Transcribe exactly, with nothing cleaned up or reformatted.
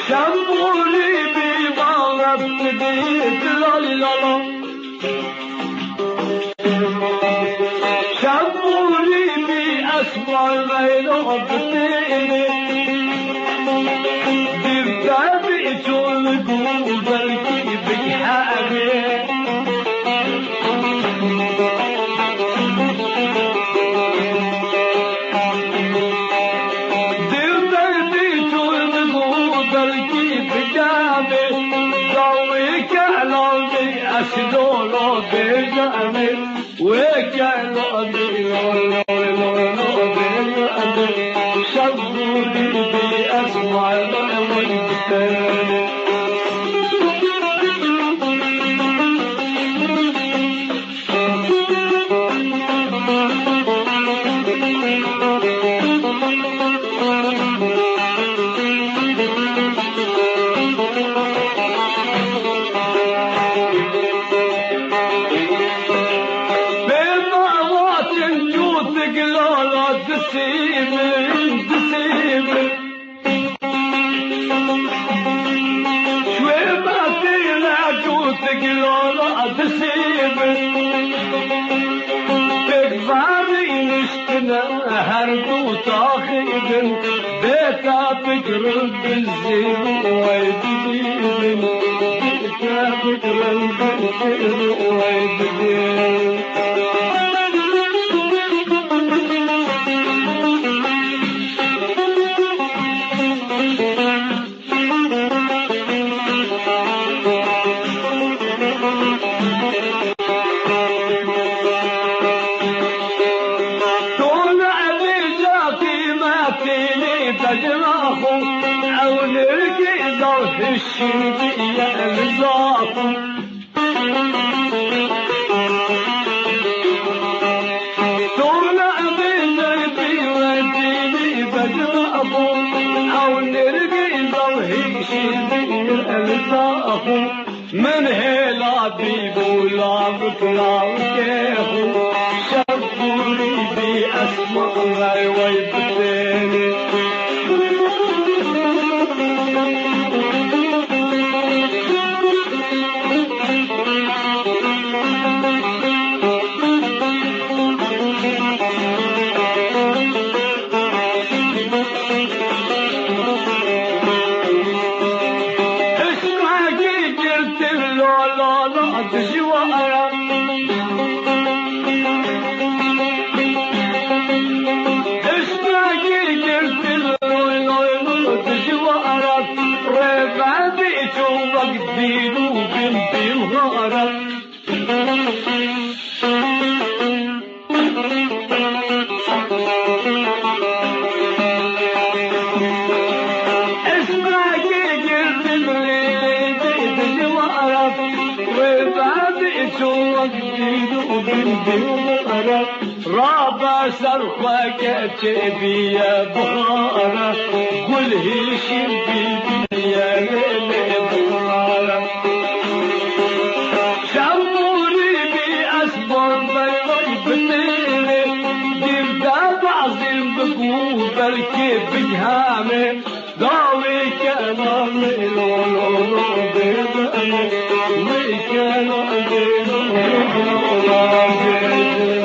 Şemûrî bî bağlat didî, dilal lala. Şemûrî bî esma reyna bitêne. Dîv te bî çol ku belkî bigihane. Dil derdî tu digo belkî bigane, dawê kelamê ez lolo bêjane, wê kelamê lolo lolo bêjane, şev gûrî bî ez mala wî bitene. Bêma vatin cûtik lala disîmin, disîmin. Şwê me têne cûtik lala disîbin. Pêk verî niştine her du taxîbin. Bê te bigirin bizîbin wey didîbin. Bê te bigirin bizîbin wey didîbin. Tona vêca qîmetî lê tecna xwe, ew nirgî zaw hişî diye li zaxwe. Tona bêje bî wetî bî bedra xwe, ew nirgî zaw hişî bî elta xwe. Min hêla bî bû lavik lavkê xwe, şev gûrî bî esma rey wey bitêne. Hişmekî girtin lo lo lo dijwara. Hişmekî girtin loy loy loy dijwara. Rêbendî çû wek dîn û bin bîn xara. Esmekê girtin lê dijwara. Rêbendî çû wek dîn û bin bîn xara. Rabe ser xwe keçê bîye bixare, gul hişîn bî bîye lê lê bixare. Şemûrî bî esman vey vey bitêne, dîv de bazîn biku belkê bigihane. Dawê kelamê lo lo lo bêjane, wê kelamê lo lo lo bêjane.